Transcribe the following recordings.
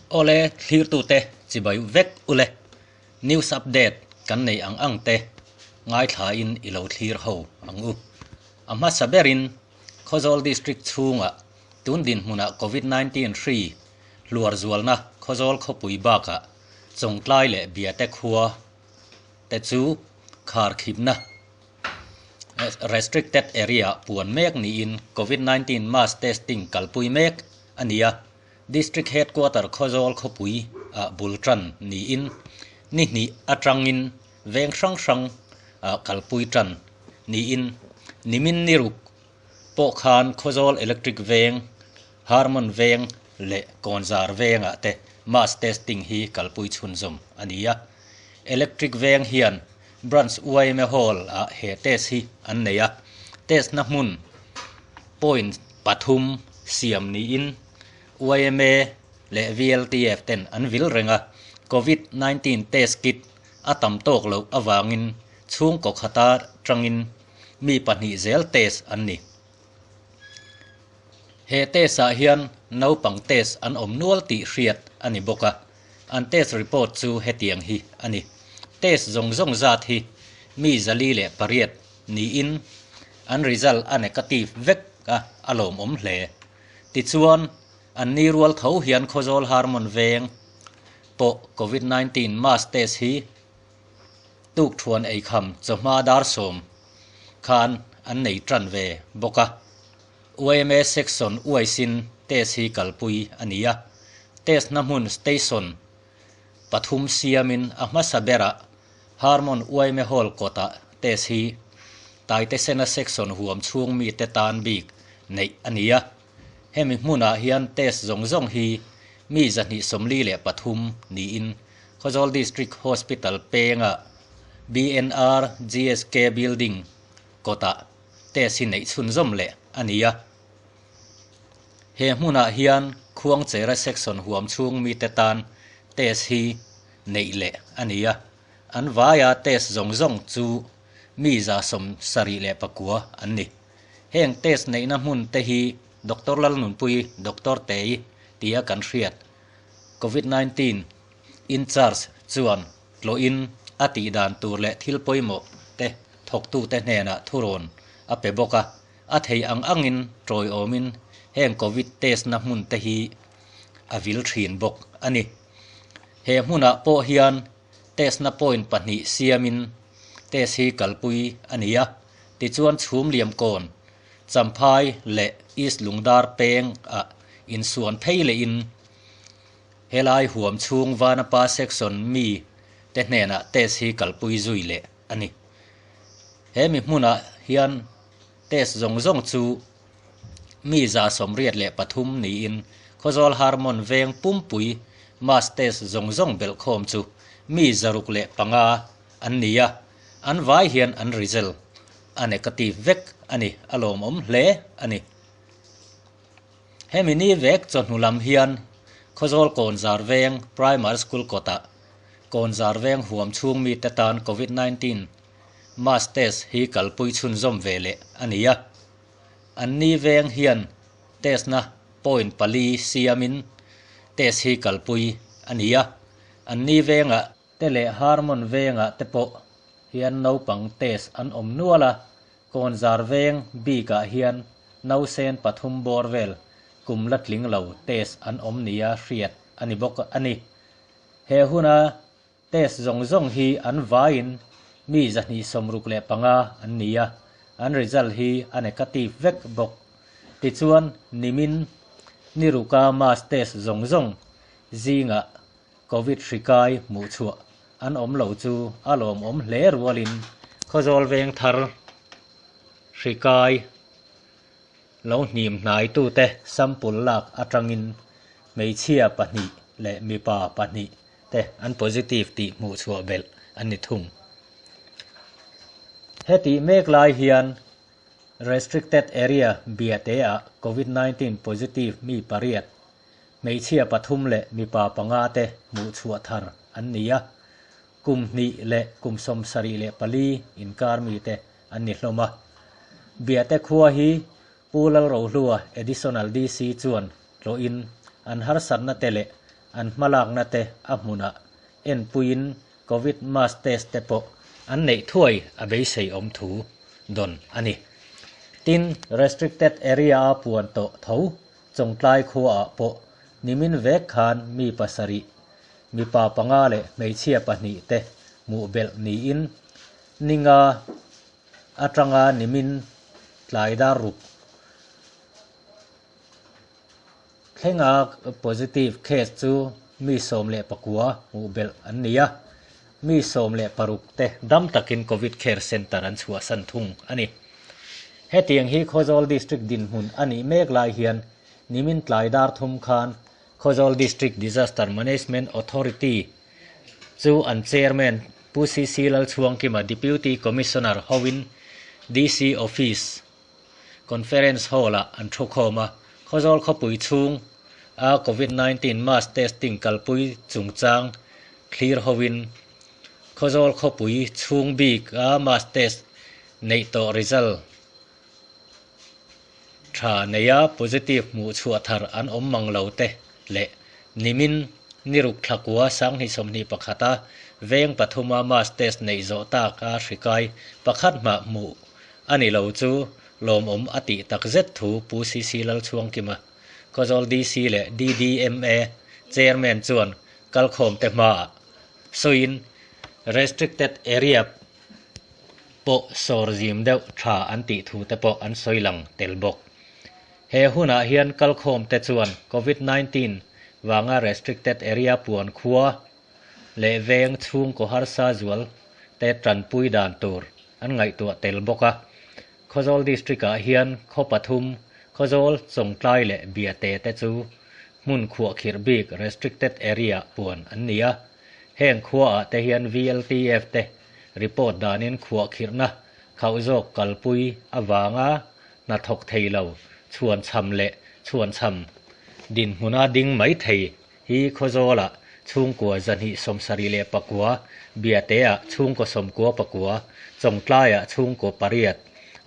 Awle thlirtute chibai vek ule. News update kan nei ang ang te ngaithlain i lo thlir ho ang u. A hmasa berin Khawzawl District chhungah tun dinhmunah Covid 19 hri hluar zualna Khawzawl khawpui bakah Chawngtlai leh Biate khua te chu kharkhipna Restricted Area puan mek niin Covid 19 mass testing kalpui mek a ni a. District Headquarter Khawzawl khawpui ah bul tan niin ni hnih atangin veng hrang hrang ah kalpui tan niin nimin ni ruk pawh khan Khawzawl Electric Veng, Harmon Veng leh Kawnzar Vengah te mass testing hi kalpui chhunzawm a ni a. Electric Veng hian Branch yma Hall ah he test hi an nei a, test na hmun point pathum siam niin yma leh VLTF ten an vil reng a, Covid 19 test kit a tam tawk loh avangin chhungkaw khata tangin mi pahnih zel test an ni. He test ah hian naupang test an awm nual tih hriat a ni bawk a, an test report chu hetiang hi a ni. Test zawng zawng zat hi mi 408 niin an result a negative vek a, a lawmawm hle. Tichuan, an ni rual tho hian Khawzawl Harmon Veng pawh Covid 19 mass test hi tuk thuan eikham chawhma dar 10 khan an nei tan ve bawk a. Yma section uaisin test hi kalpui a ni a. Test na hmun station pathum siamin a hmasa berah Harmon yma Hall kawtah test hi Taite Sena section huam chhung mi te tan bik neih a ni a. Hemi hmunah hian test zawng zawng hi mi 233 niin Khawzawl District Hospital penga BNR GSK Building kawtah test hi neih chhunzawm leh a ni a. He hmunah hian Khuangchera section huam chhung mi te tan test hi neih leh a ni a. An vaia test zawng zawng chu mi 79 an ni. Heng test neihna hmun te hi Dr. Lalnunpui Dr. Tei tia kan hriat Covid 19 in charge chuan tloin a tih dan tur leh thil pawimawh te thawktu te hnenah thurawn a pe bawk a. A thei ang angin tawi awmin heng Covid test na hmun te hi a vil thin bawk a ni. He hmunah pawh hian test na point pahnih siamin test hi kalpui a ni a. Tichuan chhum liam kawn Champhai leh East Lungdar peng a insuan phei lehin helai huam chhung Vanapa section mi te hnenah test hi kalpui zui leh a ni. He mi hmunah hian test zawng zawng chu mi 83 niin Khawzawl Harmon Veng pumpui mass test zawng zawng belhkhawm chu mi 605 an ni a. An vai hian an result a negative vek a ni, a lawmawm hle a ni. Hemi ni vek chawhnu lam hian Khawzawl Kawnzar Veng Primary School kawtah Kawnzar Veng huam chhung mi te tan Covid 19 mass test hi kalpui chhunzawm ve leh a ni a. An ni veng hian test na point pali siamin test hi kalpui a ni a. An ni vengah te leh Harmon Vengah te pawh hian naupang test an awm nual a. Kawnzar Veng bikah hian nausen pathum bawr vel kum la tling lo test an awm nia hriat a ni bawk a ni. He huna test zawng zawng hi an vaiin mi 265 an ni a, an result hi a negative vek bawk. Tichuan nimin ni ruka mass test zawng zawng zingah Covid hrikai hmuh chhuah an awm lo chu a lawmawm hle rualin Khawzawl Veng thar hrikai lo hnim hnai tute sample lak atangin hmeichhia pahnih leh mipa pahnih te an positive tih hmuh chhuah belh an ni thung. Heti mek lai hian restricted area Biate ah Covid 19 positive mi pariat hmeichhia pathum leh mipa panga te hmuh chhuah thar an ni a. Kum hnih leh kum 74 inkar mi te an ni hlawm a. Biate khua hi Pu Lalrohlua Additional DC chuan tloin an harsatna te leh an hmalakna te a hmunah enpuiin Covid mass test te pawh an neih thuai a beisei awm thu dawn a ni. Tin, restricted area-a puan tawh tho Chawngtlai khuaah pawh nimin vek khan mi pasarih, mipa panga leh hmeichhia pahnih te hmuh belh niin ninga atanga nimin tlai dar ruk thlenga positive case chu mi 19 hmuh belh an ni a, mi 16 te dam takin Covid Care Centre an chhuahsan thung a ni. Hetiang hi Khawzawl District dinhmun a nih mek lai hian nimin tlai dar thum khan Khawzawl District Disaster Management Authority chu an Chairman Pu CC Lalchhuangkima Deputy Commissioner hoin DC Office Conference Hall-ah an thukhawm a, Khawzawl khawpui chhung a Covid 19 mass testing kalpui chungchang thlir hoin Khawzawl khawpui chhung bik a mass test neih tawh result tha neia positive hmuh chhuah thar an awm mang lo te leh nimin ni ruk thlakua 2021 a veng pathuma mass test neih zawh tak a hrikai pakhat hmah hmuh a ni lo chu lawmawm a tih takzet thu Pu CC Lalchhuangkima Khawzawl DC leh DDMA Chairman chuan kalkhawm te hmaah sawiin restricted area pawh sawr zim deuh tha an tih thu te pawh an sawi lang tel bawk. He hunah hian kalkhawm te chuan Covid 19 vanga restricted area puan khua leh veng chhungkaw harsa zual te tanpui dan tur an ngaihtuah tel bawk a. Khawzawl District-ah hian khaw pathum, Khawzawl, Chawngtlai leh Biate te chu hmun khuahkhirh bik restricted area puan an ni a. Heng khuaah te hian VLTF te report danin khuahkhirhna khauh zawk kalpui avanga hnathawk thei lo chhuanchham leh chhuanchham dinhmuna ding mai thei hi Khawzawlah chhungkua 279, Biateah chhungkaw 99, Chawngtlaiah chhungkaw pariat,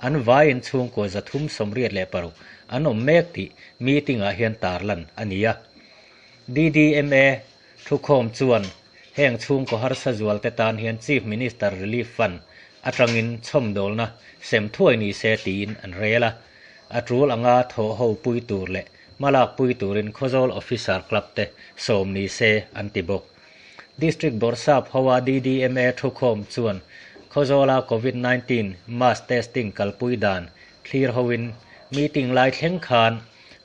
an vaiin chhungkaw 386 an awm mek tih meeting-ah hian tarlan a ni a. DDMA thukhawm chuan heng chhungkaw harsa zual te tan hian Chief Minister Relief Fund atangin chhawmdawlna sem thuai ni se tiin an rel a. A tul anga thawh ho pui tur leh hmalak pui turin Khawzawl Officer Club te sawm ni se an ti bawk. District Bawrhsap hoa DDMA thukhawm chuan Khawzawla Covid 19 mass testing kalpui dan thlir hoin meeting lai thleng khan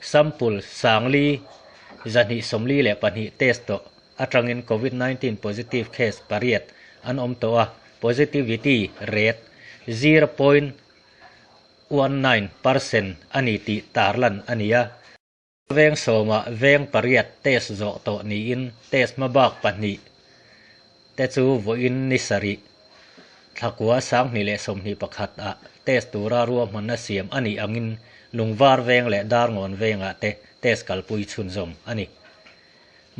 sample 5,242 test tawh atangin Covid 19 positive case pariat an awm tawh a, positivity rate 0.19% a ni tih tarlan a ni a. Veng sawmah veng pariat test zawh tawh niin test hmabak pahnih te chu vawiin ni sarih thlakua 2021 ah test tura ruahmanna siam a nih angin Lungvar veng leh Darngawn vengah te test kalpui chhunzawm a ni.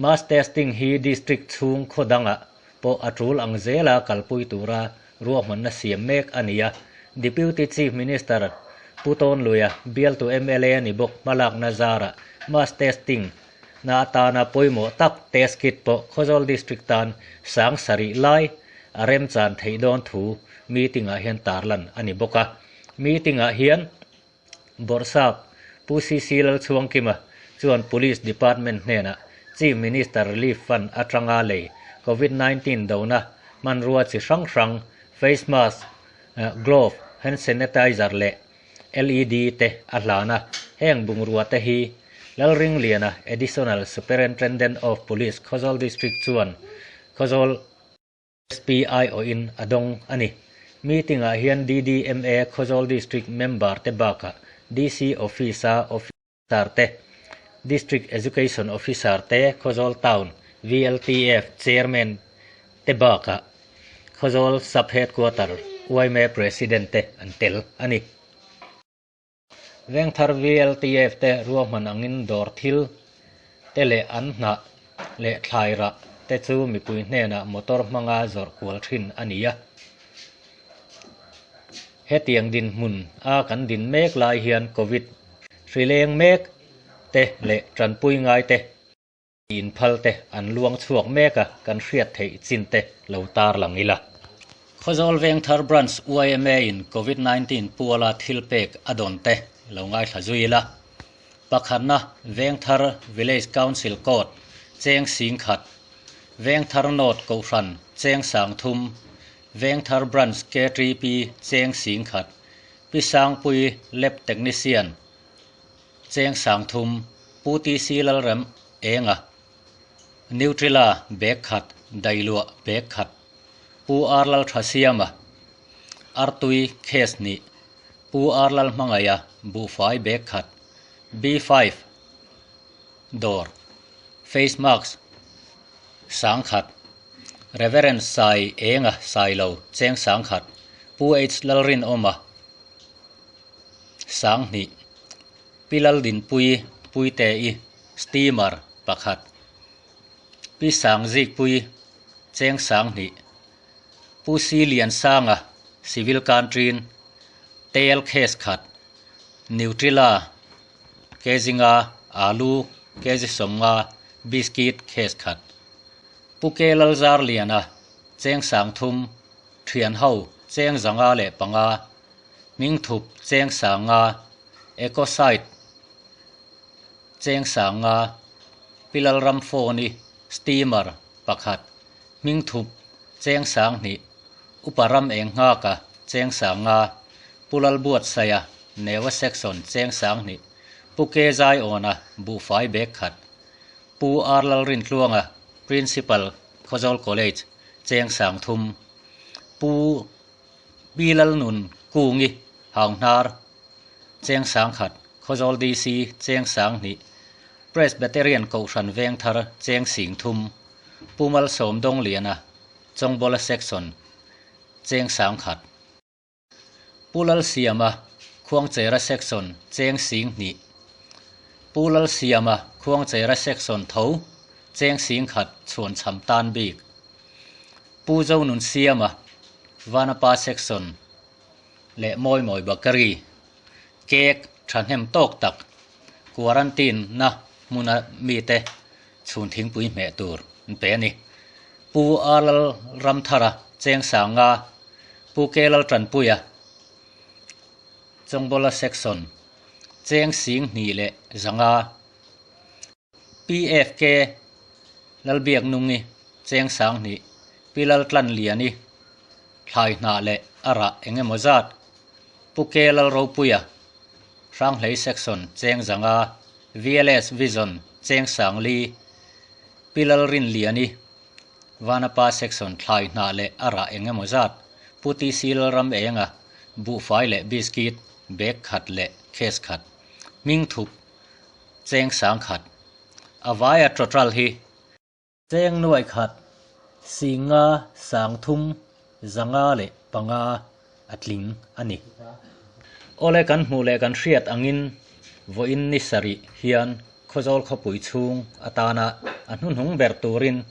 Mass testing hi district chhung khaw dangah pawh a tul ang zela kalpui tura ruahmanna siam mek a ni a. Deputy Chief Minister Pu Tawnluia bialtu mla ni bawk hmalakna zarah mass testing na atana pawimawh tak test kit pawh Khawzawl District tan 7000 lai a remchan theih dawn thu meeting-ah hian tarlan a ni bawk a. Meeting-ah hian Bawrhsap Pu CC Lalchhuangkima chuan Police Department hnenah Chief Minister Relief Fund atanga lei Covid 19 dona hmanrua chi hrang hrang face mask, glove, hand sanitizer leh LED te a hlan a. Heng bungrua te hi Lalringliana Additional Superintendent of Police Khawzawl District chuan Khawzawl SPI awhin a dawng a ni. Meeting-ah hian DDMA Khawzawl District member te bakah DC Office-a officer te, District Education Officer te, Khawzawl Town VLTF Chairman te bakah Khawzawl Sub Headquarter YMA President te an tel a ni. Vengthar VLTF te ruahman angin dawr thil te leh an hnah leh thlai rah te chu mipui hnenah motor hmanga zawrh kual thin a ni a. Hetiang dinhmun a kan din mek lai hian Covid hrileng mek te leh tanpui ngai te. Inphal te an luang chhuak mek a, kan hriat theih chin te lo tarlang ila. Khawzawl Vengthar Branch yma in Covid 19 puala thil pek a dawn te lo ngaithla zui ila. Pakhatna Vengthar Village Council Court cheng singkhat, Vengthar North Kohhran cheng sangthum, Vengthar Branch KTP cheng singkhat, Pi Sangpui Lab Technician Cheng sangthum, Pu TC Lalrem Enga, Nutrila bag khat, Dailuah bag khat, Pu R Lalthasiama, Artui case hnih, Pu R Lalhmangaia, Buhfai bag khat, B5 dawr, face mask sangkhat, Reverend Sai Enga Sailo, Cheng sangkhat, Pu H Lalrinawma, Sanghnih, Pi Laldinpuii Puite-i Steamer pakhat, Pi Sangzikpuii Cheng Sanghnih, Pu Si Liansanga Civil Canteen Tel Case khat, Nutrila kg nga, Alu kg 50, Biscuit case khat, Pu Ke Lalzarliana Cheng Sangthum, Thian ho Cheng 505, Hmingthup Cheng Sanga, Ecosite Cheng Sanga, Pilal ram phone-i Steamer pakhat, Hmingthup Cheng Sanghnih, Upa ram eng nghaka Cheng Sanga, Pulal Buatsaia Newa Section Cheng Sanghnih, Pu Ke Zaiawna Buhfai bag khat, Pu R Lalrintluanga Principal Khawzawl College Cheng Sangthum, Pu Pi Lalnun Kungi Haunghnar Cheng Sangkhat, Khawzawl DC Cheng Sanghnih, Presbyterian Kohhran Vengthar Cheng Singthum, Pu Malsawm Dawngliana Chawngbawla Section Cheng Sangkhat, Pu Lalsiama Khuangchera Section Cheng Singhnih, Pu Lalsiama Khuangchera Section tho Cheng Singkhat chhuan cham tan bik, Pu Zonun Siama Vanapa Section leh Mawi Mawi Bakery cake thahnem tawk tak quarantine na hmuna mite chhun thingpui hmeh tur an pe a ni. Pu R Lalramthara Cheng Sanga, Pu K Laltanpuia Chawngbawla Section Cheng Sing hnih leh 500, PFK Lalbiaknungi Cheng Sanghnih, Pi Laltlanliani Thlai hnah leh a rah eng emaw zat, Pu K Lalropuia Hranghlei Section Cheng 500, VLS Vision Cheng Sangli, Pi Lalrinliani Vanapa Section Thlai hnah leh a rah eng emaw zat, Pu TC Lalram Enga Buhfai leh Biscuit bag khat leh case khat, Hmingthup Cheng Sangkhat, A vaia total hi. Cheng nuai khat, 500 30 505 a tling a ni. Awle kan hmuh leh kan hriat angin vawiin ni sarih hian Khawzawl khawpui chhung atana a hnuhnung ber turin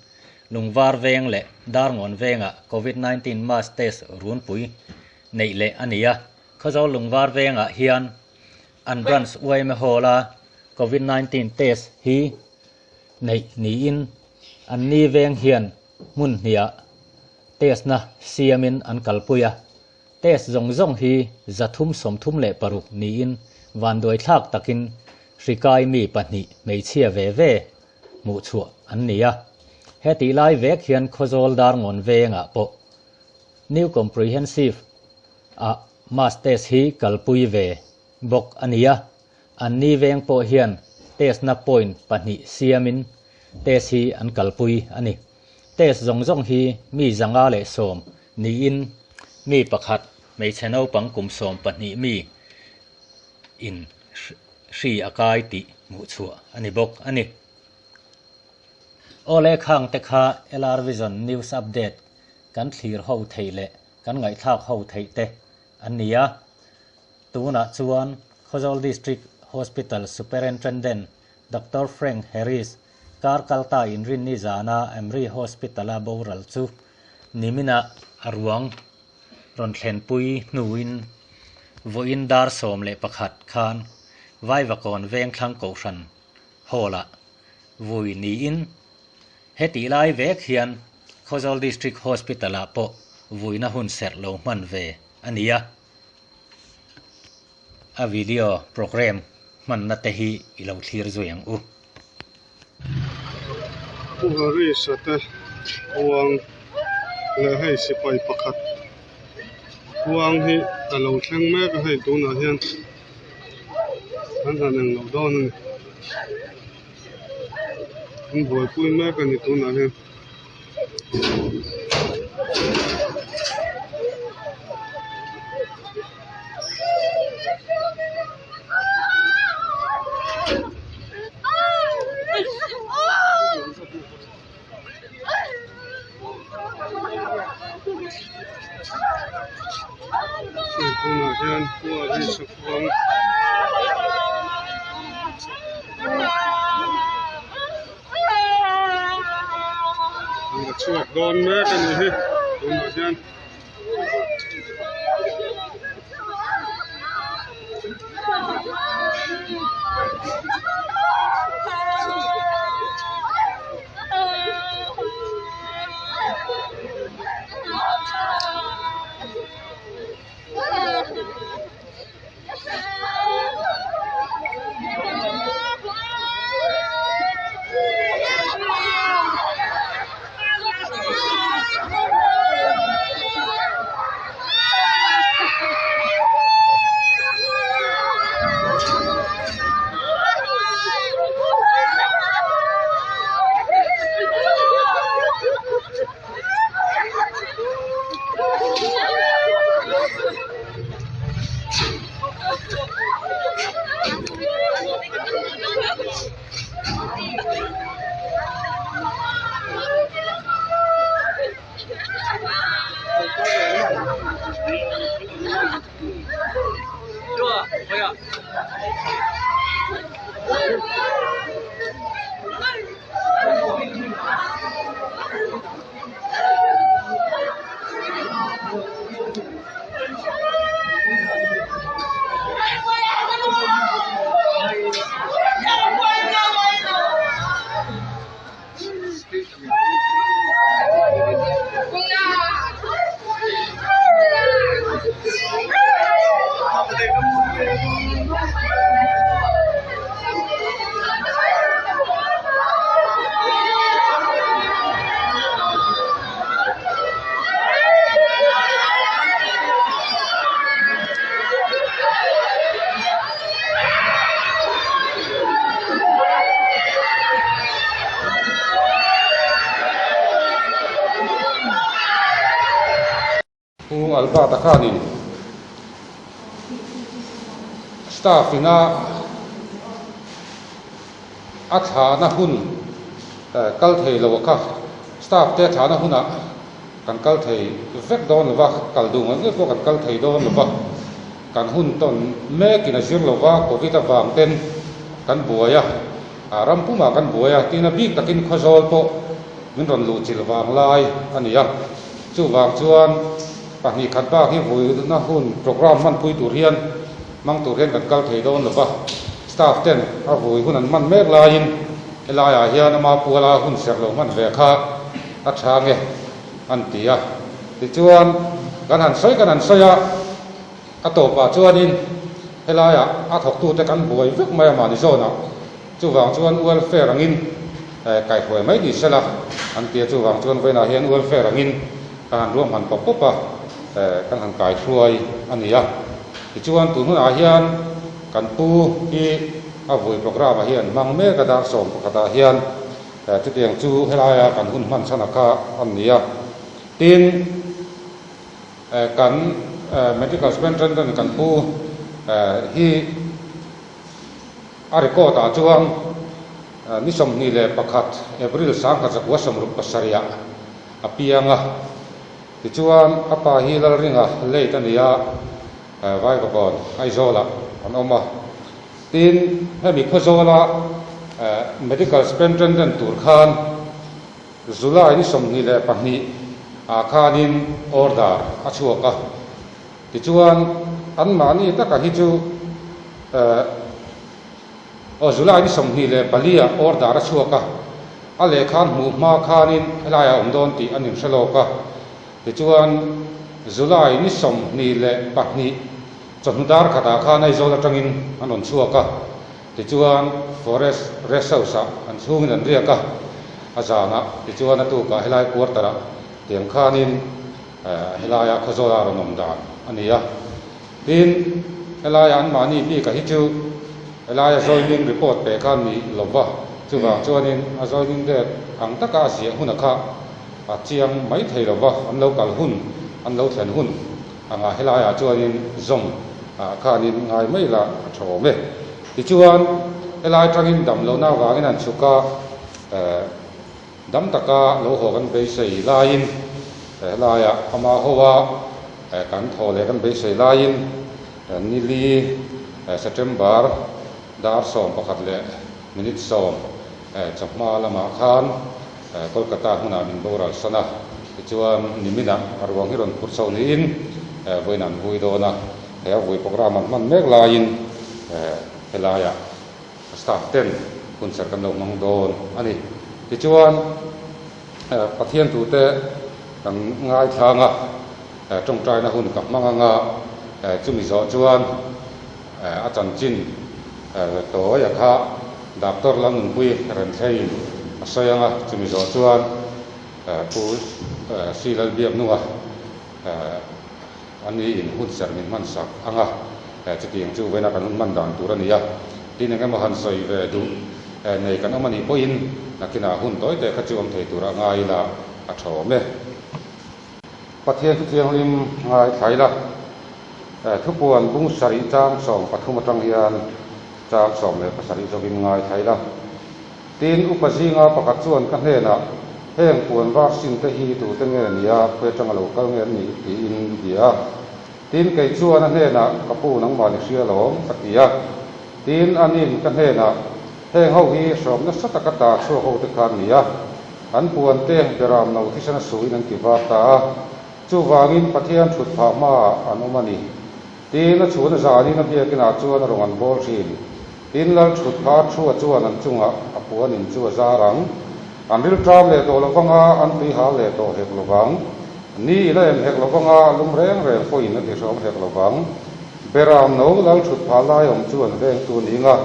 Lungvar veng leh Darngawn vengah Covid 19 mass test runpui neih leh a ni a. Khawzawl Lungvar vengah hian an branch yma hall-a Covid 19 test hi neih niin an ni veng hian hmun hniah test na siamin an kalpui a. Test zawng zawng hi 336 niin vanduai thlak takin hrikai mi pahnih hmeichhia ve ve hmuh chhuah an ni a. Hetih lai vek hian Khawzawl Darngawn vengah pawh New Comprehensive ah mass test hi kalpui ve bawk a ni a. An ni veng pawh hian test na point pahnih siamin test hi an kalpui a ni. Test zawng zawng hi mi 110 niin mi pakhat hmeichhe naupang kum 12 mi in hri a kai tih hmuh chhuah a ni bawk a ni. Awle khang te kha LR Vision News Update kan thlir ho theih leh kan ngaihthlak ho theih te an ni a. Tunah chuan Khawzawl District Hospital Superintendent Doctor Frank Harris kar kalta inrinni zana Amri Hospital-a boral chu nimina a ruang rawn thlenpui hnuin vawiin dar 11 khan Vaivakawn Vengthlang Kohhran Hall-ah. vui niin hetih lai vek hian Khawzawl District Hospital-ah pawh vuina hun serh lo hman ve a ni a. A video programme hmanna te hi i lo thlir zui ang u. Pu Harris-a te kuang leh hei sipai pakhat kuang hi a lo thleng mek a hei tunah hian an han englo dawn a ni an buaipui mek a ni tunah hian. Hei tunah hian khua hi sakuang an la chhuak dawn mek a nih hi tunah hian. Pu Albert-a khanin staff ina a thlahna hun kal thei lo a kha staff te a thlahna hunah kan kal thei vek dawn lo va, kal duh ngawih ngawih pawh kan kal thei dawn lo va, kan hun tawn mekin a zir lo va, covid avang ten kan buai a, ram pumah kan buai a, tin a bik takin Khawzawl pawh min rawn luh chilh vang lai a ni a. Chuvang chuan pahnih khat bak hi vuina hun programme hmanpui tur hian hmang tur hian kan kal thei dawn lo va, staff ten a vui hun an hman mek laiin helaiah hian ama puala hun serh lo hman ve kha a tha nge an ti a. Tichuan kan han sawi kan han sawi a, a tawpah chuanin helaiah a thawktute kan buai vek mai a mahni zawnah. Chuvang chuan welfare angin kaihruai mai ni sela an ti a, chuvang chuan vawiinah hian welfare angin kan han ruahman pawp pawp a, kan han kaihruai a ni a. Tichuan tun hunah hian kan pu hi a vui programme ah hian hmang mek a, dar 11 ah hian chutiang chu helaia kan hun hman chhan a kha a ni a. Tin, kan medical superintendent kan pu hi, A record ah chuan ni 21 April 1967 ah a piang a, tichuan a pa hi Lalringa late a ni a, Vaivakawn Aizawl ah an awm a. Tin, hemi Khawzawl-a Medical Superintendent tur khan July ni 22 ah khanin order a chhuak a. Tichuan, anmahni taka hi chu Aw July ni 24 ah order a chhuak a, a lehkha an hmuh hma khanin helaiah a awm dawn tih an inhre lawk a. Tichuan July ni 22 chawhnu dar khatah khan Aizawl atangin an rawn chhuak a. Tichuan Forest Rest House ah an chhungin an riak a, a zanah tichuan a tukah helai quarter ah tiang khanin helaia Khawzawla a rawn awm dan a ni a. Tin, helaia anmahni bika hi chu helaia joining report pe kha ni lo va, chuvang chuanin a joining date ang taka a ziah huna kha a chiang mai thei lo va, an lo kal hun, an lo thlen hun anga helaiah chuanin zawm khanin ngai mai la a tha awm e. Tichuan, helai atangin dam lohna avangin an chhuk a, Dam taka lo haw kan beisei laiin helaiah ama hoa kan thaw leh kan beisei laiin nili September dar 11 leh minute 10 chawhma lamah khan Kolkata hmunah min boral san a, tichuan niminah a ruang hi rawn phur chho niin vawiin an vui dawn a, he a vui programme an hman mek laiin helaiah Staff ten hunserh kan lo hmang dawn a ni. Tichuan, Pathian tute kan ngaithlang a, tawngtaina hun ka hmang anga, chumi zawh chuan a chanchin tawia kha Doctor Lalnunpui Renthlei a sawi anga, chumi zawh chuan Pu Sri Lalbiaknunga A ni in hunserh min hman sak ang a, chutiang chu vawiina kan hun hman dan tur a ni a, tin eng emaw han sawi ve duh nei kan awm a nih pawhin nakinah hun tawi te kha chu awm thei tura ngai ila a tha awm e. Pathian thu thianghlim ngai thlai la, thupuan bung sarih chang 13 atang hian chang 17 zawkin ngai thlai la. Tin, upa zinga pakhat chuan ka hnenah, Heng puan var sin te hi tute nge nia, khawi atanga lo kal nge an nih? tiin mi bia a. Tin, kei chuan a hnenah, Ka pu, nangmah ni hria lawm, ka ti a. Tin, anin ka hnenah, Heng ho hi hrawm nasa taka ta chhuak ho te kha an ni a, an puan te beram no thisena suin an ti var ta a, chuvangin Pathian thut phah hmaah an awm a ni. Tin, a chhun a zanin a biakinah chuan a rawn an bawl thin. Tin, lal thut phar thua chuan an chungah a puanin chu a zar ang. An rilṭam leh tawh lovanga, an tui hal leh tawh hek lovang. Ni ila em hek lovanga, lum reng reng pawhin a tihrawm hek lovang. Beram no lal thut phah lai awm chu an vengtu ninga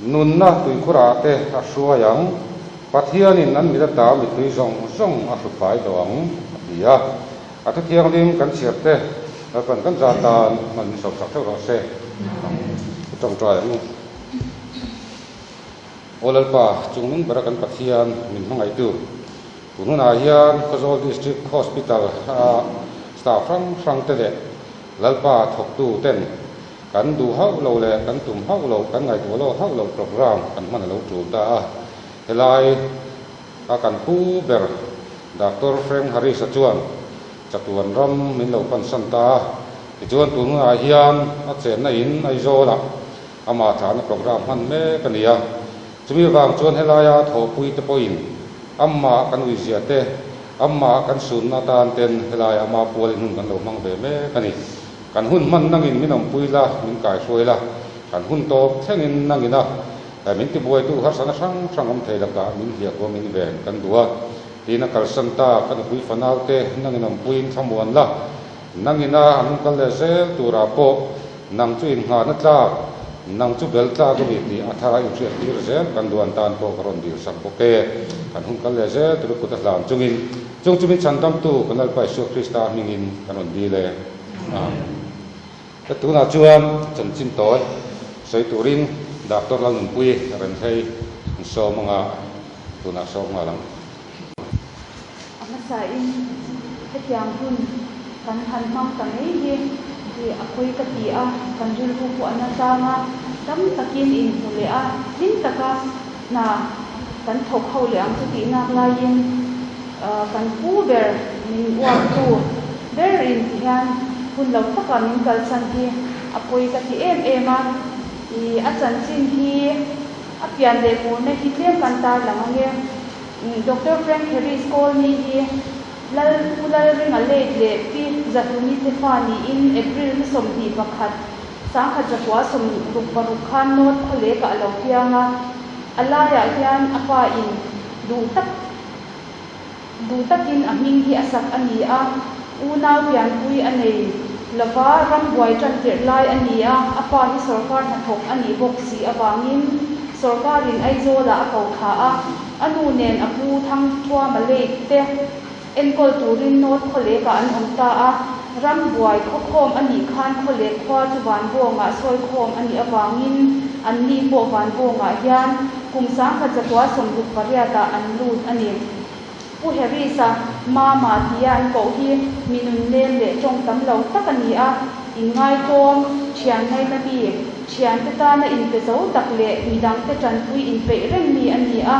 nunna tuikhurah te a hruai ang. Pathianin an mit ata mittui zawng zawng a hru fai tawh ang, a ti a. A thu thianghlim kan chhiar te Lalpan kan zah tan hman min sawmsak theuh rawh se. Ka tawngtai ang u. Aw Lalpa, chung nung bera kan Pathian min hmangaihtu, tun hunah hian Khawzawl District Hospital a staff hrang hrang te leh Lalpa thawktu ten kan duh hauh lo leh kan tum hauh loh, kan ngaihtuah lawk hauh loh program kan hman a lo tul ta a. Helai a kan pu ber Doctor Frank Harris-a chuan chatuan ram min lo pansan ta a, tichuan tun hunah hian a chenna in Aizawlah amah thlahna program hman mek a ni a. Chumi avang chuan helaia thawhpui te pawhin amah kan uizia te, amah kan sunna atan ten helaia ama pualin hun kan lo hmang ve mek a ni. Kan hun hman nangin min awmpui la, min kaihruai la, kan hun tawp thlengin nangina Min tibuaitu harsatna hrang hrang awm thei lakah min hliahkuam in ven kan duh a, tiin a kalsan ta. Ka nupui fanaute nangin awmpuiin thlamuan la, nangina an hun kal leh zel turah pawh nang chu innghahna tlak, nang chu bel tlak i ni tih a thara inhriat tir zel kan duh an tan pawh ka rawn dil sak bawk e. Kan hun kal leh zel tur i kut a hlan chungin chung chu min chhandamtu kan Lalpa Isua Krista hmingin kan rawn dil e. Amen. Ka tunah chuan chanchin tawi sawi turin Doctor Lalnunpui Renthlei an sawm anga tunah sawm nghal ang. A hmasain hetiang hun kan han hmang ta mai hi hi a khawi ka ti a, kan rilru pawh a na tlang a, tam takin inhmu leh a, hlim taka hna kan thawk ho leh ang chu tih nak laiin kan pu ber min uartu berin ti hian hun lo taka min kalsan hi a pawi ka ti em em a, ih a chanchin hi a pian leh murna hi tlem kan tarlang ange. Doctor Frank Harris Colney hi Lal Pu Lalringa late leh Pi Zahluni te fa niin April ni 21. 1966 khan North Khawlekah a lo piang a, a laiah hian a pa in duh tak duh takin a hming hi a sak a ni a, unau pianpui a nei lova rambuai tan tirh lai a ni a, a pa hi sawrkar hnathawk a nih bawk si avangin sawrkarin Aizawlah a ko thla a, a nu nen a pu Thangthuama late te Enkawl turin North Khawlekah an awm ta a, rambuai khawkhawm a nih khan Khawlek khua chu Vanbawngah sawikhawm a nih avangin anni pawh Vanbawngah hian kum 1968 ah an lut a ni. Pu Harris-a Mama tia an koh hi mi nunnem leh tawng tam lo tak a ni a, inngaitawm, thian ngaina mi, thiante tana inpe zo tak leh midangte tanpui inpeih reng mi a ni a.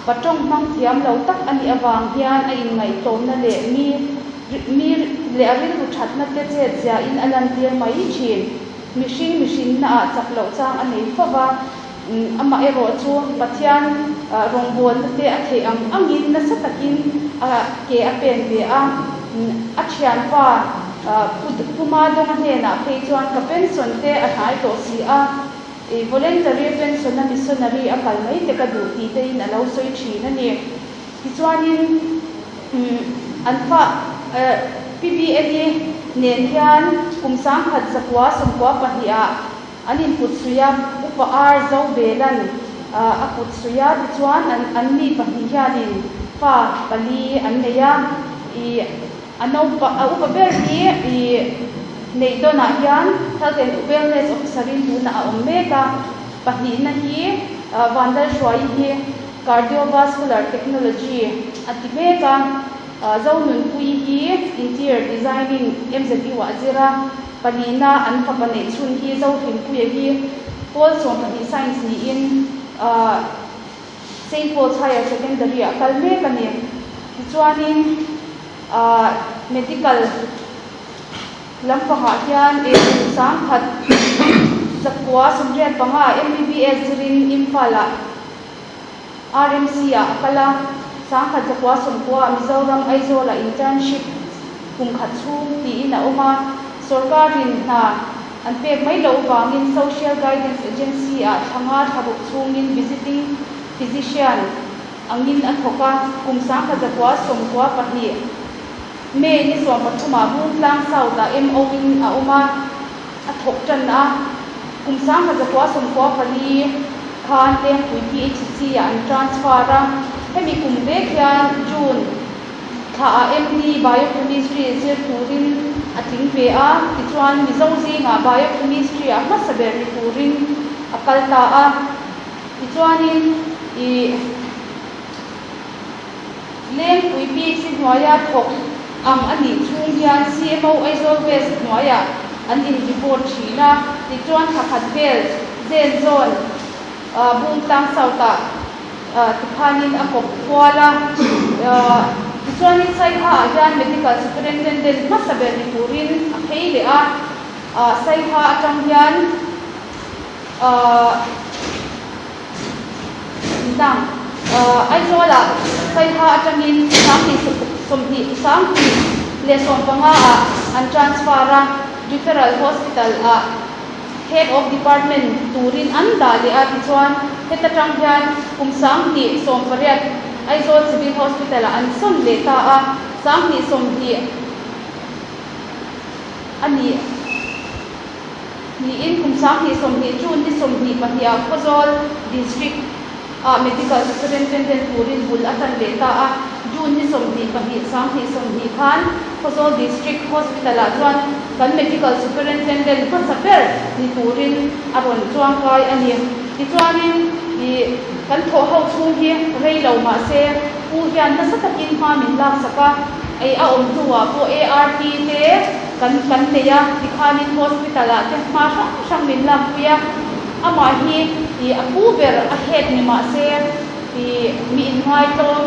Pa tawng hmang thiam lo tak a nih avang hian a inngaihtlawmna leh mi mi leh a rilru thatna te chet ziahin a lantir mai thin. Mihring mihrinna ah chak loh chang a nei fo va, amaherawh chu Pathian rawngbawlna te a theih ang angin nasa takin a ke a pen ve a. A thianpa Pu Madonga hnenah phei chuan ka pension te a hnai tawh si a, I voluntary pension a missionary a kal mai te ka duh tih te in a lo sawi thin a ni. Tichuanin an fa PBL-i nen hian kum 1992 ah an input suih a, Upa R Zobelan a put suih a, tichuan an anni pahnih hianin fa pali an nei a, i A naupa a upa ber hi i neih dawnah hian Health and Wellness Officer in tunah a awm mek a, pahnihna hi Vandalhruai hi Cardiovascular Technology a ti mek a, Zonunpui hi Interior Designing MZU ah a zir a, pahnihna an fapa neih chhun hi Zohlimpuia hi Pawl 12 Science niin Saint Paul's Higher Secondary ah kal mek a ni. Tichuanin ahh medical lampangah hian kum 1985 ah MBBS zirin Imphal ah RMC ah a kal a, 1990 ah Mizoram Aizawl ah internship kum khat chhung tiin a awm a, sawrkarin hna An pek mai loh vangin Social Guidance Agency ah thla nga thla ruk chhungin Visiting Physician angin a thawk a, kum 1992 May ni 13 ah Bungtlang South ah MO in a awm a, a thawk tan a, kum 1994 khan Lengpui PHC ah an transfer a, hemi kum vek hian June. Thla ah MD Biochemistry zir turin a tling ve a, tichuan Mizo zingah Biochemistry ah hmasa ber ni turin a kal ta a. Tichuanin ih Lengpui PHC hnuaia thawk ang a nih chhung hian CMO Aizawl West hnuaiah an in report thin a, tichuan thla khat vel zen zawn Bungtlang South ah Tikhanin a kawp kual a, tichuanin Saiha ah hian Medical Superintendent hmasa ber ni turin a phei leh a, Saiha atang hian dang Aizawl ah Saiha atangin 2015 ah an transfer a, Referral Hospital ah. Head of Department turin an dah leh a, tichuan heta tang hian kum 2018 Aizawl Civil Hospital ah an sawn leh ta a, 2020 a nih niin kum 2020 June ni 22 ah Khawzawl District ah Medical Superintendent turin bul a tan leh ta a, June ni 22 2020 khan Khawzawl District Hospital ah chuan kan Medical Superintendent hmasa ber ni turin a rawn chuangkai a ni. Tichuanin ih kan thawh ho chhung hi rei lo mah se Pu hian nasa takin hma min laksak a, ei a awm hnuah pawh ART te kan kan nei a, tikhanin hospital ah te hma hrang hrang min lakpui a. Amah hi ih a pu ber a head ni mah se ih mi inngaitawm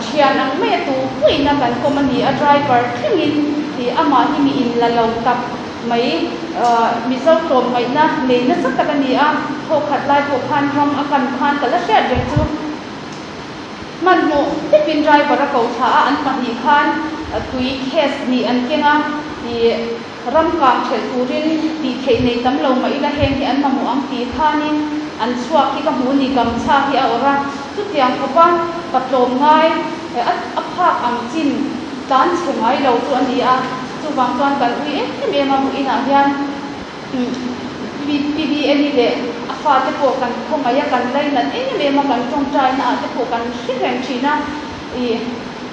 thian ang mai a tu puiin a kan kawm a ni a, driver thlengin ih amah hi mi in la lo tak mai Mizo tlawm ngaihna nei nasa tak a ni a, thawkhat lai pawh khan ram a kan khan ka la hriat reng chu hmanhmawh tepin driver a ko thla a, an pahnih khan tui case hnih an keng a ih. Ram kang ṭhelh turin tih theih nei tam lo mah ila heng hi an mamawh ang tih khanin an chhuak hi ka hmu ni gamchha hi a awrh a, chutiang khawpa patlawm ngai a phak ang chin tlan chhe ngai lo chu a ni a, chuvang chuan kan ui em em a hmuh inah hian PBNi leh a fate pawh kan khawngaih a, kan lainat em em a, kan tawngtaina ah te pawh kan hre reng thin a, ih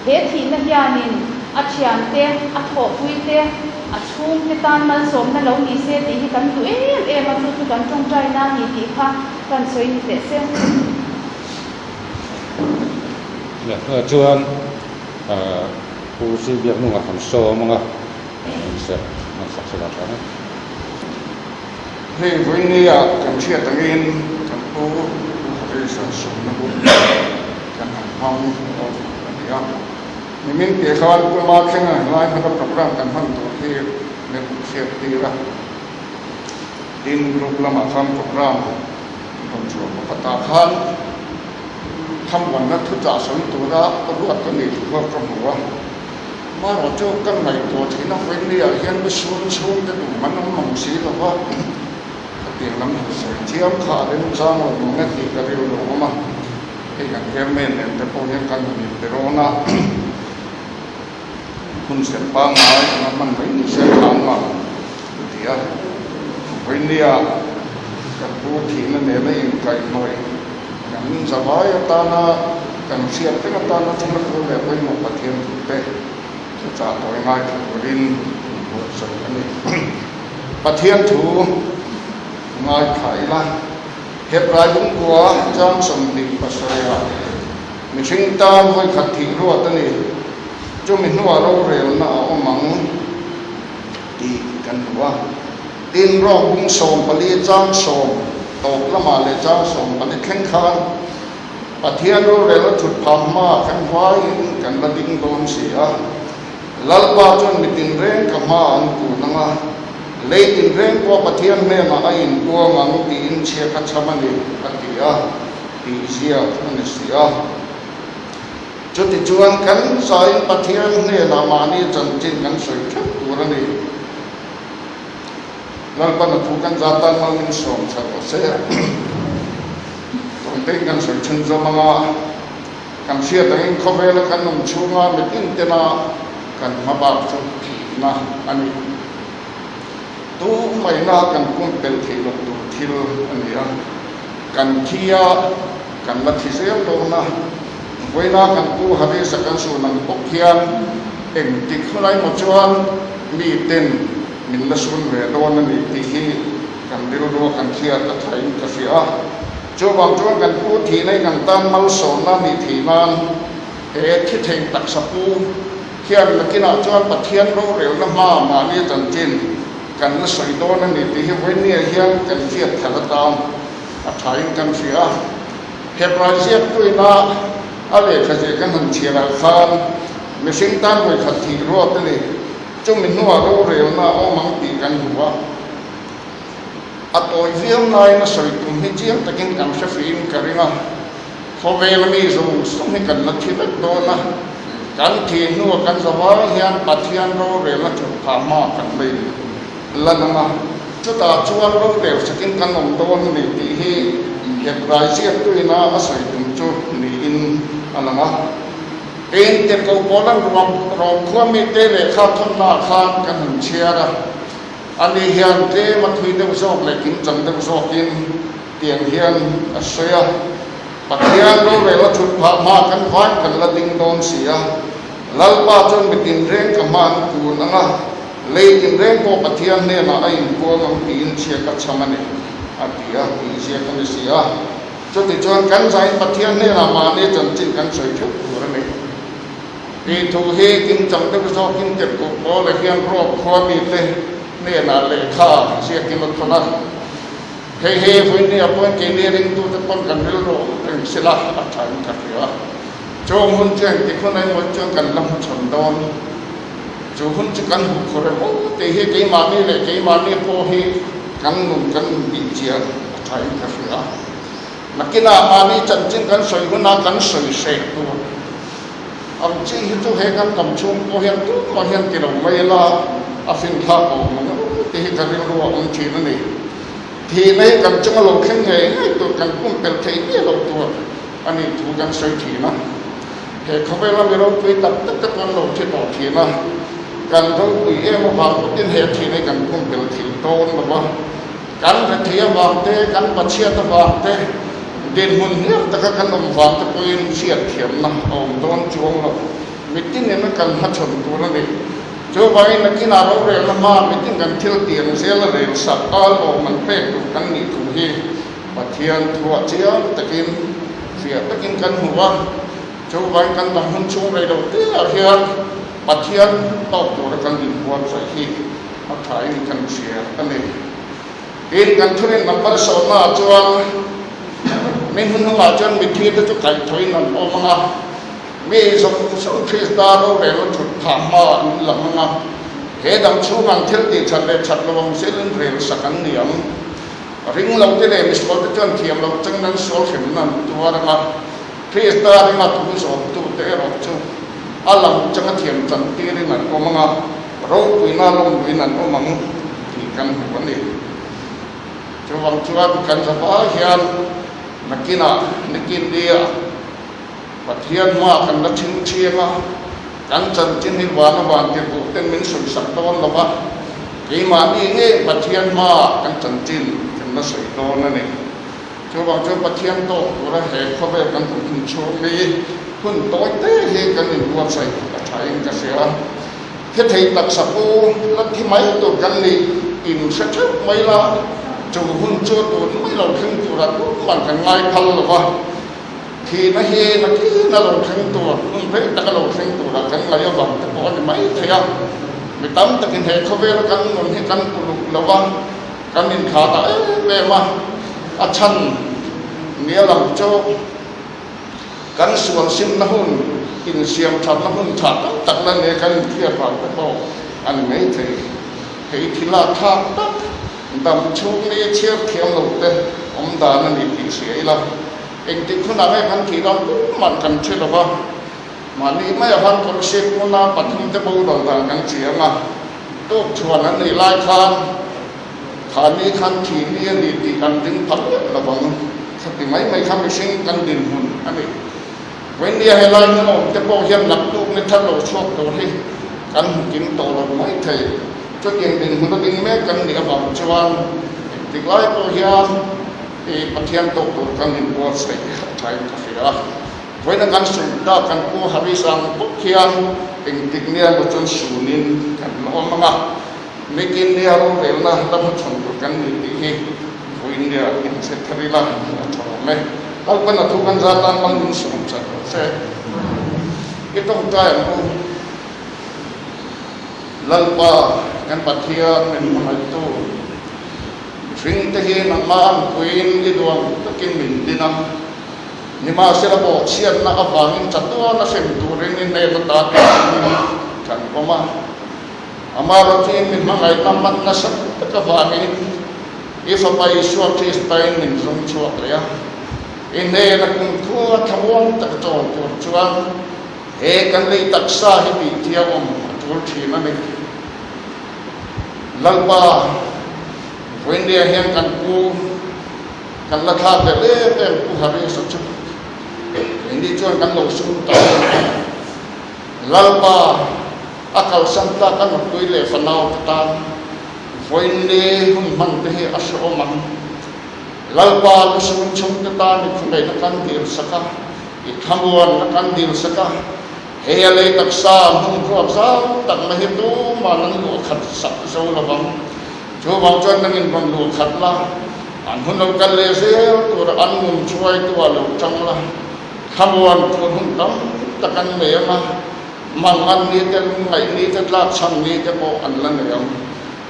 he thihna hianin a thiante, a thawhpui te, a chhungte tan malsawmna lo ni se tih hi kan duh em em a, chu chu kan tawngtaina a ni tih kha kan sawi ni teh se. Chuan Pu Sihbiaknunga han sawm anga. Hei vawinia kan hriat angin kan pu Pu Harris-a sawmna hun kan han hmang a ni a. Nimin piah khan Pu Mathlenga helai hmata program kan hman tur hi min rawn hriat tir a. Tin, group lamah khan program rawn chhuah pakhatah khan thamwanna thuchah sawi tura ruat ka nih thu kha ka hmu a. Marawh chu ka ngaihtuah theihna vawinia hian misual chhungte duh man awm mang si lo va, khatiang lam han sawi chiam kha a remchang lo ang e tih ka rilru a awm a, hei kan chairman nen te pawh hian kan han inpe rawn a, hun serh pangngai anga hman mai ni se tha ang a ti a, vawinia kan pu thihna nena inkaihhnawih kan zavai atana kan hriat vek atana thil a tur leh pawimawh Pathian thute chu chah tawi ngai tha turin inbuatsaih a ni. Pathian thu ngaithla ila, Hebrai lungkua chang 27 ah mihring tan vawikhat thih ruat a ni, chumi hnuah rorelna a awm ang tih kan hmu a. Tin, rawk bung 14 chang 10 tawp lamah leh chang 14 thleng khan Pathian rorel a thut phah hma kan vaiin kan la ding dawn si a. Lalpa chuan mi tinreng ka hma an kun ang a, lei tinreng pawh Pathian hnenah a inpuang ang tiin chhia kha chham a ni, a ti a, tih ziak a ni si a. Chutichuan kan zain Pathian hnenah mahni chanchin kan sawi theuh tur a ni. Lalpan a thu kan za tan mal min sawm chhat aw se. Tawngtein kan sawi chhun zawm anga kan hriat angin khawvela kan awm chhunga mitin tena kan hma bak chu thihna a ni. Tu maina kan pumpelh theih loh tur thil a ni a, kan thi a, kan la thi zel dawn a, vawiina kan pu Harris-a kan sun ang bawk hian engtik hunah emaw chuan miten min la sun ve dawn a ni tih hi kan rilru a kan hriat a thain ka hria a. Chuvang chuan kan pu thihna hi kan tan malsawmna a nih theih nan he thi thei taksa pu hian nakinah chuan Pathian rorelna hma mahni chanchin kan la sawi dawn a ni tih hi vawinia hian kan hriat thar atan a thain kan hria a. Hebrai ziaktuina a lehkha zir kan han chhiarah khan mihring tan vawikhat thih ruat a ni. Chumi hnuah rorelna a awm ang tih kan hmu a, a tawi viau laiin a sawi tum hi chiang takin kan hre fiin ka ring a, khawvela mi zawng zawng hi kan la thi vek dawn a, kan thih hnuah kan zavai hian Pathian rorelna thut phah hma kan lei lan ang a, chutah chuan rorel sakin kan awm dawn a ni tih hi Hebrai ziaktuina a sawi tum chu niin a lang a. Eng tirhkoh pawl an ruam rawm khua mite lehkha thawnnaah khan kan han chhiar a, ani hian tlem a thui deuh zawk leh kimchang deuh zawkin tiang hian a sawi a, Pathian rorel a thut phah hma kan vai kan la ding dawn si a, Lalpa chuan mi tinreng ka hma an kun ang a, lei tinreng pawh Pathian hnenah a inpuang ang tiin chhia ka chham a ni, a ti a, tih ziak a ni si a. Chutichuan kan zain Pathian hnenah mahni chanchin kan sawi theuh tur a ni. Tih thu hi kimchang deuh zawkin tirhkoh Paula hian Rom khua mite hnenah lehkha ziakin a thawn a. Hei hi vawinia pawhin keini ringtute pawn kan rilru awm reng sila a thain ka hria. Chung hun chu engtik hun emaw chuan kan la hmachhawn dawn. Chu hun chu kan huh khawr emaw tih hi keimahni leh keimahni pawh hi kan nun kan inbihchian a thain ka hria. Nakinah mahni chanchin kan sawi huna kan sawi hreh tur ang chi hi chu he kan tam chhung pawh hian tumah hian ti lo mai ila. a finthlak awm ang tih hi ka rilru a awm thin a ni. Thihna hi kan chunga lo thleng ngei ngei tur kan pumpelh theih miah loh tur a nih thu kan sawi thin a. He khawvela mi ropui tak tak te pawh an lo thi tawh thin a, kan ropui em avang pawhin he thihna hi kan pumpelh thei dawn lo va. Kan rethei avang te, kan pachhiat avang te, dinhmun hniam taka kan awm vang te pawhin hriatthiamna a awm dawn chuang lo. Mitin ina kan hmachhawn tur a ni. Chuvangin nakinah rorelna hma mitin kan thil tiang zel a rel sak al awm an pek tur kan nih thu hi Pathian thuah chiang takin, fiah takin kan hmu a. Chuvangin kan dam hun chhung rei lo te ah hian Pathian tawk tura kan inbuatsaih hi a thain kan hria a ni. Tin, kan thurin number sawmnaah chuan mi hmunhungah chuan mitthi te chu kaihthawhin an awm ang a. Mi zawng zawng Krista rorel a thut phah hma an la hmang a, he dam chhung an thil tih that leh that lo ang zelin rel sak an ni ang. Ring lo te leh misual te chuan thiam loh changin an sual hremna an tuar ang a, Krista ringa thu zawmtu te erawh chu a lam changa thiam chan tirin an awm ang a, ropuina lawmluin an awm ang tih kan hmu a ni. Chuvang chuan kan zavai hian nakinah nikin nia Pathian hma kan la chhing chiang a, kan chanchin hi vana van tirhduh ten min sawi sak dawn lo va, keimahni nge Pathian hma kan chanchin kan la sawi dawn a ni. Chuvang chuan Pathian tawk tura he khawvel kan hmuh hun chhung hi hun tawi te hi kan inbuatsaih a thain ka hria. He thei taksa pu la thi mai tur kan nih in hre theuh mai la, chu hun chu tun mai lo thleng turah tumah kan ngai phal lo va. Thihna hi nakin a lo thleng tur, hun rei tak a lo thleng turah kan ngaih avang te pawh a ni mai thei a. Mi tam takin he khawvela kan nun hi kan uluk lo va, kan inthlah ta em em a. A chhan nia lang chu kan sual simna hun, insiam thatna hun tha tam tak la nia kan inhriat vang te pawh a ni mai thei. Hei thil a thlak tak, dam chhung ni chhiar thiam lo te awm dan a ni tih hria ila. Engtik hunah nge kan thih dan pum kan hre lo va, mahni maia han kawlhsip hmuna pathumte boral dan kan chiang a, tuk chhuan an nih lai khan khani khan thih ni a ni tih kan ring phal vek lo vang. Khati mai mai kha mihring kan dinhmun a ni. Vawinia helai hmun awmte pawh hian laktuk ni thar lo chhuak tur hi kan hmu kim tawh lo mai thei. Chutiang dinhmun a ding mek kan nih avang chuan engtik lai pawh hian I Pathian tawk tur kan inbuatsaih a thain ka hria a. Vawiina kan sun ta kan pu Haris ang bawk hian engtik nia emaw chuan sunin kan la awm ang a. Nikin nia rorelna la hmachhawn tur kan ni tih hi vawiin nia inchhe thar ila a tha awm e. Lalpan a thu kan zat nan mal min sawm chat rawh se. I tawngtai ang u. Lalpa kan Pathian min hmangaihtu. Mihringte hi nangmah ang puiin i duang takin min din a, nimahsela bawhchhiatna avangin chatuan a hrem turin i hnen ata tihchungin kan awm a. Amaherawhchu min hmangaihna man nasa tak avangin i Fapa Isua Kristain min zung chhuak leh a, i hnena kumkhua thlamuang taka chawl tur chuan he kan lei taksa hi tihthiangawm a tul thin a ni. Lalpa, Vawiindia hian kan pu kan la thlak leh em em Pu Harris-a chu keini chuan kan lo sum ta a. Lalpa, a kalsan tlak a nupui leh fanau te tan Vawiinni hun hman te hi a hrehawm ang. Lalpa, lu sum chhung te tan i khuneihna kan dil sak a, i thlamuanna kan dil sak a. Hei a lei taksa hmun ruak zau tak mai hi tuman an luah khat sak zo lo vang. Chuvang chuan nangin rawn luah khat la, an hun lo kal leh zel tura an nun hruaitu ah lo tang la, thlamuan tur hun tam tak an nei ang a, mang an ni te, lungngaih ni te, tlak chhan ni te pawh an la nei ang.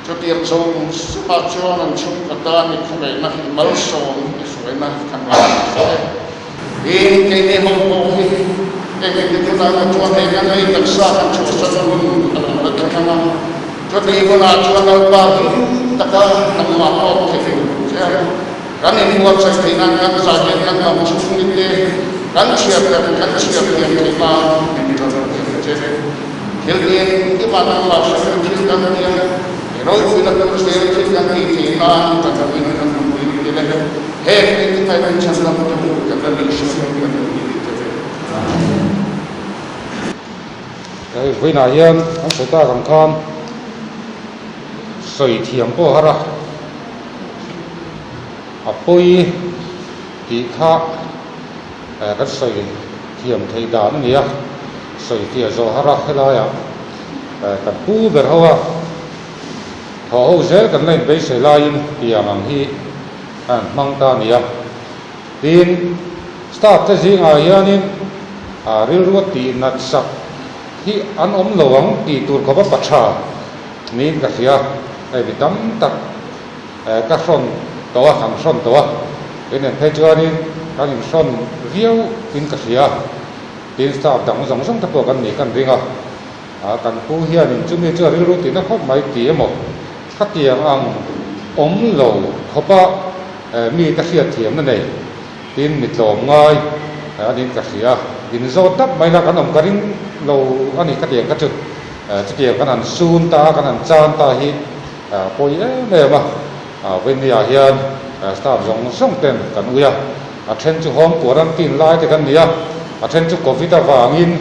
Chutiang zawng zawngah chuan an chhungkaw tan i khuaveihna hi malsawm i hruaina kan rawn ti fo e. Tin, keini ho pawh hi eng eng ti hunah emaw chuan hei kan lei taksa kan chhuahsan hun a lo la thleng ang a, chutih hunah chuan Lalpa hlim taka nangmah tawk thei che a, kan inbuatsaih theih nan kan zahlian kan dam chhung te kan chhiar kan chhiar thiam theih nan min rawn ti che. Thil tin. Lalpa nangmah hre thil kan ti a, i ropuina kan hre thil kan tih theih nan kan puin kan han pui tir e. Heng engtikah min chhan lam tu kan la nih hre thil kan han ti tir e. Hei vawiinah hian an sawi tak ang khan sawi thiam pawh a har a, a pawi tih kha kan sawi thiam theih dan a ni a, sawi fiah zawh har a helaiah kan pu ber ho a, thaw ho zel kan la inbeisei laiin tiang ang hi a han hmang ta a ni a. Tin, staff te zingah hianin rilru a tih nat sak hi an awm lo ang tih tur khawp a pa tha niin ka hria. Hei mi tam tak ka hrawn tawh a, kan hrawn tawh a, kei nen phei chuanin kan inhrawn viau in ka hria. Tin, staff dang zawng zawng te pawh kan nih kan ring a, kan pu hianin chumi chu a rilru tihna khawp mai ti emaw khatiang ang awm lo khawp a, Mi ka hriat thiamna nei tin mi tlawm ngai a niin ka hria. In zawt dap mai la kan awm ka ring lo a ni khatiang kha chu. Chutiang kan han sun ta a, kan han chan ta hi a pawi em em a. Vawinia hian staff zawng zawng ten kan ui a, a then chu home quarantine lai te kan ni a, a then chu covid avangin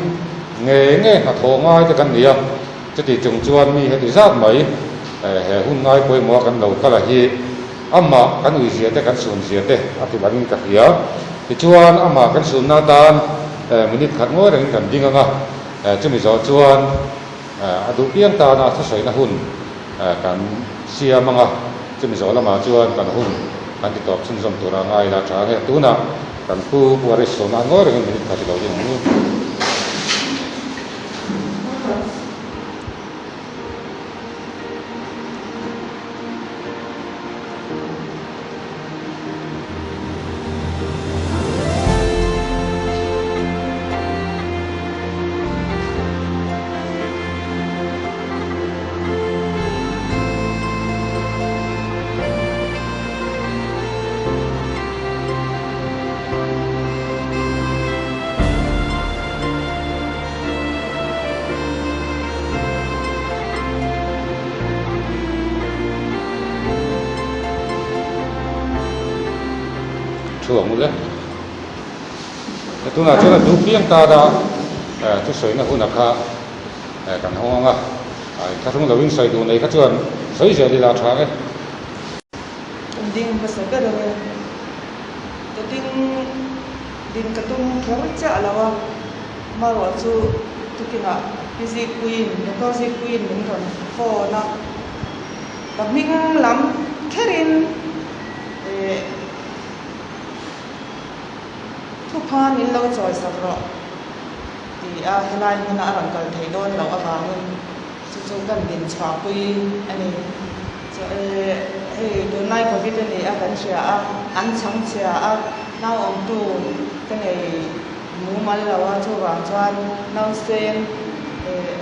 ngei ngei hnathawh ngai te kan ni a. Chuti chung chuan mi heti zat mai he hun ngai pawimawh a kan lo kal a hi Amah kan uizia te kan sunzia te a ti langin ka hria. Tichuan amah kan sunna atan minute khat ngawi rengin kan ding ang a, chumi zawh chuan a duh piang tana thusawina hun kan siam ang a, chumi zawh lamah chuan kan hun kan ti tawp chhunzawm tura ngai ila tha ang e. Tunah kan pu Pu Aris sawmna ngawi rengin minute khat i lo ding ang u. Thu ang ule. Tunah chuan a duh piang ta a, thusawiina huna kha kan hawng ang a, inthlahrung loin sawi duh nei kha chuan sawi zel ila a tha e. Kan ding hmasa ber ang e. Ka ding ding ka tum kher chiah lo a. Amaherawh chu tukinah Pi Zikpuiin, Doctor Zikpuiin min rawn phone a, ka hming lam kherin eh thupha min lo chawi sak rawh ti a, helai hmuna a rawn kal theih dawn loh avangin chu chu kan din chhuahpui a ni. Chaw eh hei tunlai covid a ni a kan hria a, an chhangchhia a, nauawmtu ka nei. Mumal lo a, chuvang chuan nausen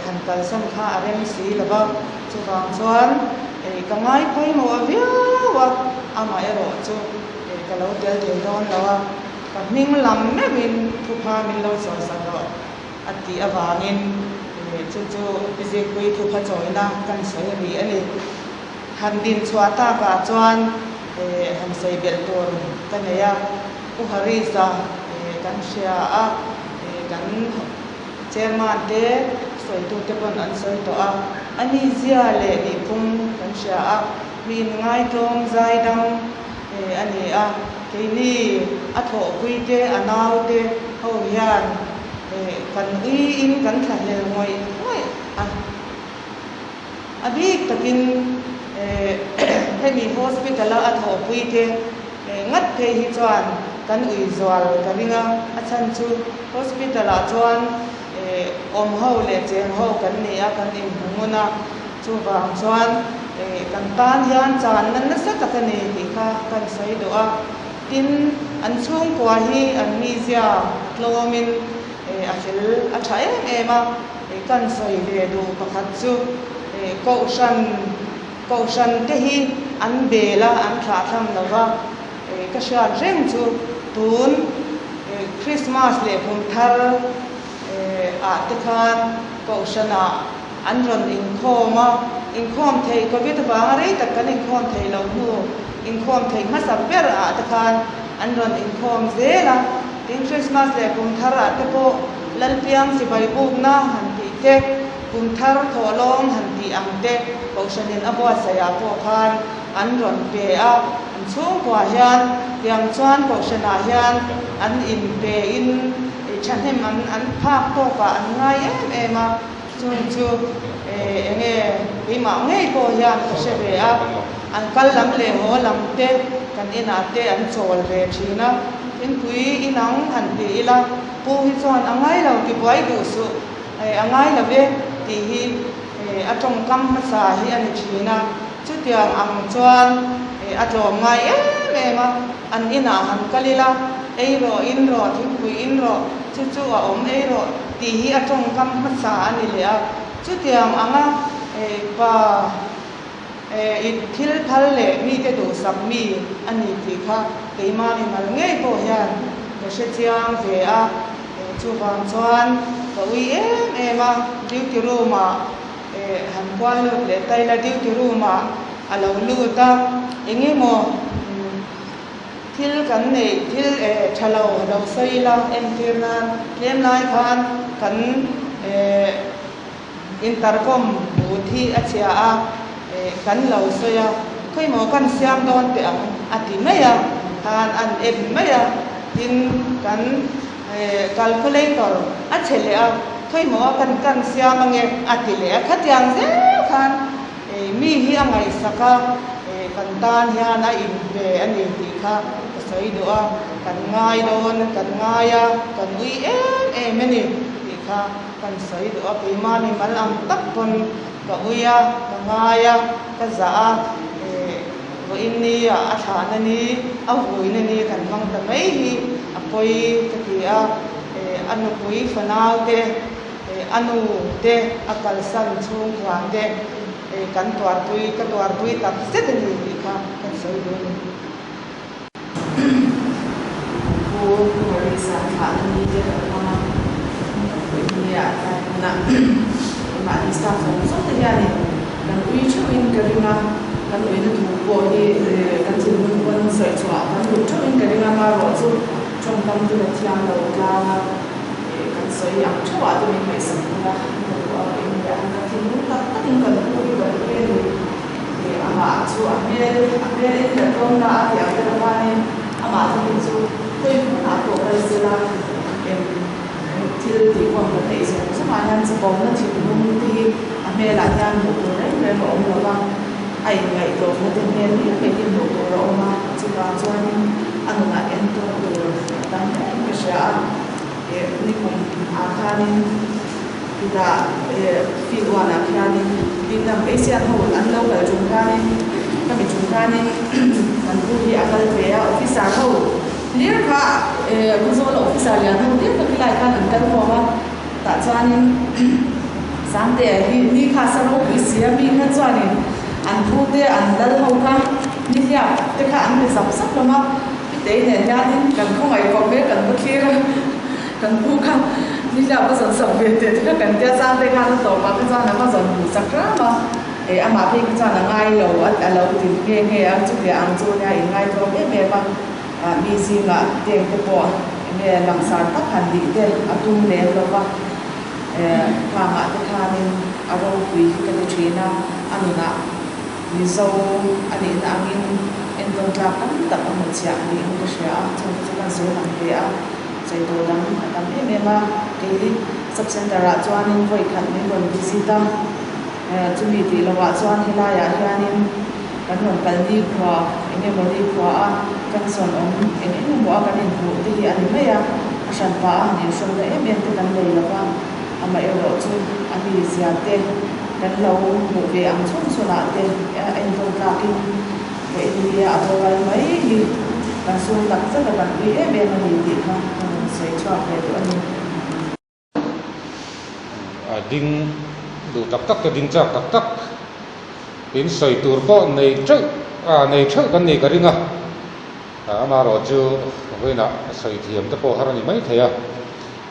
han kalsan kha a rem si lo va, chuvang chuan ka ngai pawimawh viau a, amaherawh chu ka lo tel thei dawn lo a, ka hming lam meuhin thupha min lo chawisak rawh a tih avangin chu chu Pi Zikpuii thupha chawina kan sawi rih a ni. Han dinchhuah takah chuan han sawi belh tur ka nei a. Pu Harris-a kan hria a, kan Chairman te sawitute pawn an sawi tawh a, a nizia leh nihphung kan hria a, mi inngaitawm zaidam a ni a, keini a thawhpui te a nau te ho hian kan uiin kan thlahlel ngawih ngawih a. A bik takin hemi hospital-a a thawhpui te ngat phei hi chuan kan ui zual ka ring a, a chhan chu hospital-ah chuan awm ho leh cheng ho kan ni a, kan inhmu ngun a, chuvang chuan kan tan hian channa nasa tak a ni tih kha kan sawi duh a. Tin, an chhungkua hi an mizia tlawmin a fel a tha em em a. Kan sawi ve duh pakhat chu Kohhran Kohhran te hi an bel a, an thlah tham lo va, ka hriat reng chu tun Christmas leh kum thar ah te khan Kohhran ah. an rawn inkhawm a, inkhawm thei Covid avanga rei tak kan inkhawm thei lo hnu inkhawm thei hmasa ber ah te khan an rawn inkhawm zel a, tin Christmas leh kum thar ah te pawh Lalpiang chibai bukna han tih te, kum thar thawhlawm han tih ang te Kohhranin a buatsaih ah pawh khan an rawn pe a, an chhungkua hian tiang chuan Kohhranah hian an inpe in thahnem an an phak tawkah an ngai em em a, chung chu eng nge keimah ngei pawh hian ka hre ve a, an kal lam leh haw lam te kan inah te an chawl ve thin a, thingpui inang han ti ila pu hi chuan a ngai lo ti buai duh suh a ngai lo ve tih hi a tawngkam hmasa hi a ni thin a. Chutiang ang chuan a tlawm ngai em em a, an inah han kal ila, ei rawh, in rawh, thingpui in rawh, chu chu a awm ei rawh tih hi a tawngkam hmasa a ni leh a. Chutiang anga pa i thil phal leh mite duhsak mi a ni tih kha keimah mimal ngei pawh hian ka hre chiang ve a. Chuvang chuan ka ui em em a, duty room-ah Han kual lut leh ta ila duty room ah a lo lut a, eng emaw thil kan neih thil tha lo lo sawi ila entir nan tlem lai khan kan intercom but hi a chhia a, kan lo sawi a, khawimaw kan siam dawn teh ang a ti mai a, khan an en mai a, tin kan Calculator a che leh a, khawimaw a kan kan siam ange a ti leh a, khatiang zel khan mi hi a ngaihsak a, kan tan hian a inpe a ni tih kha ka sawi duh a, kan ngai dawn, kan ngai a, kan ui em em a ni tih kha kan sawi duh a, keimah ni mal ang tak pawn ka ui a, ka ngai a, ka zah a, Vawiin ni ah a thlahna ni, a vuina ni kan hmang ta mai hi a pawi ka ti a, a nupui fanau te, a nu te, a kalsan chhungkua te kan tuarpui, ka tuarpui tak zet a ni tih kha kan sawi duh a ni. Pu Marisa thlahna ni te kan hmang a, vawiin ni ah tlai hmunah mahni staff zawng zawng te hianin kan ui theuhin ka ring a, kan uina thu pawh hi kan thinlung pawn sawi chhuah kan duh theuhin ka ring a, marawh chu tawngkam te kan thiam lo tlang a, kan sawi ang theuhah te min ngaihsak bawk a, ka duh a vawiin ni ah hian kan thinlung tak takin kan pu hi kan ui a ni. Amah chu a hmel a hmel en leh tlawm na a tih ang deuh khanin amah chu hi chu khawi hmunah pawh kal sela eng thil tih khawm kan neih zawng zawngah hian chapawmna thinlung te hi a hmelah hian hmuh tur reng reng a awm lo va, a inngaihtlawmna te hmel hlir mai hi hmuh tur a awm a, chuvang chuanin a nunah en tawn tur a tam hle in ka hria a, nikum ah khanin. Chutah field one ah khianin dinglam Asian ho an lo kal chung khanin ka mi chung khanin kan pu hi a kal ve a, officer ho hlir kha Khawzawl a officer lian ho hlir kha khilai khan an kal khawm a, tah chuanin Sangtea hi ni kha sa ropui si a mi kha chuanin an pu te an lal ho kha nihliap te kha an pe zap zap hlawm a, Pitei nen hianin kan khawngaih khawp mai kan va thlir a. Kan pu kha nihliap va zawn sak ve teh te kha kan tia chang te khan a tawp ah kha chuan a va zawn hmuh sak hram a, eh amah phei kha chuan a ngai lo a lo ti nghe nghe a, chutiang ang chu nia in ngaitlawm em em a, ah mi zingah teng te pawh enge langsar tak han dih te a tum lem lo va, eh khangah te khanin a ropui hi ka ti thin a, a nunah Mizo a nihna angin entawn tlak tam tak a hmuhchhiah niin ka hria a, chung te chu kan sawi lang ve a. Cheitur dang a tam em em a, kei sub center ah chuanin vawi khat min rawn visit a, chumi tih loh ah chuan helaiah hianin kan rawn kal nikhua eng emaw nikhua a function awm eng eng emaw a kan inhmuh te hi a ni mai a, a hran pah a han inhrawmna em em te kan nei lo va, amaherawh chu a mi zia te kan lo hmuh ve ang chhun chhun ah te a entawn tlakin Vawiin nia a boral mai hi kan sur tak zet a kan ui em em a ni tih kha ka rawn sawi chhuak ve duh a ni. A ding duh tak tak te ding chak tak tak in sawi tur pawh nei teuh a nei theuh kan nih ka ring a, amaherawh chu vawiinah sawi thiam te pawh har a ni mai thei a,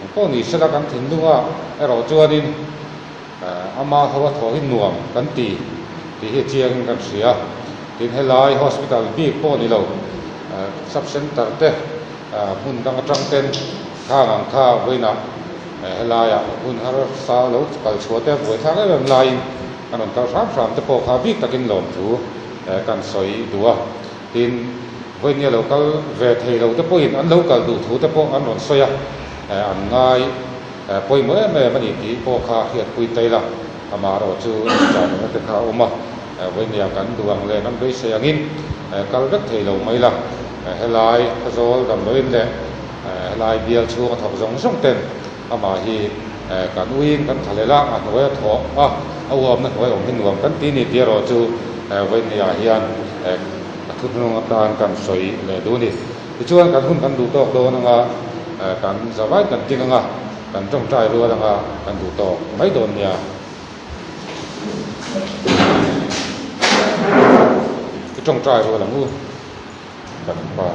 engpawh ni sela kan thinlunga erawh chuanin. Ama ho a thawh hi nuam kan ti tih hi chiangin kan hria. Tin helai hospital bik pawh ni lo, sub centre te hmun dang atang ten khang ang kha vawiinah helaiah hun harsa lo kal chhuah te buaithlak em em laiin kan rawn kal hram hram te pawh kha bik takin lawmthu kan sawi duh a. Tin, vawinia lo kal ve thei lo te pawhin an lo kal duh thu te pawh an rawn sawi a, an ngai pawimawh em em a ni tih pawh kha hriatpui ta ila, amaherawh chu chahna te kha a awm a, vawinia kan duh ang leh kan beisei angin kal vek thei lo mai la, helai Khawzawl damdawiin leh helai bial chhunga thawk zawng zawng ten amah hi kan uiin kan thalel a, a hnuai a thawh a, a uamna hnuai awm hi nuam kan ti ni tih erawh chu vawinia hian a thuhnung atan kan sawi leh duh a ni. Tichuan kan hun kan duh tawk dawn anga kan zavai kan ting anga kan tawngtai rual anga kan duh tawk mai dawn nia. I tawngtai rual ang u kan pa.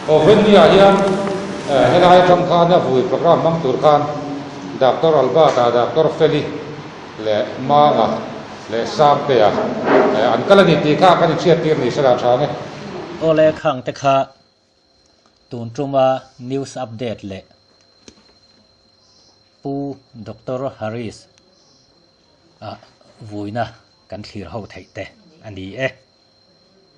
Aw Vennia hian helai atang khan a vui program hmang tur khan Doctor Albert-a, Doctor Feli leh Manga leh Sangtea an kal a ni tih kha kan inhriat tir ni se la tha ang e. Awle khang te kha tun tuma news update leh Pu Doctor Harris a vuina kan thlir ho theih te a ni e.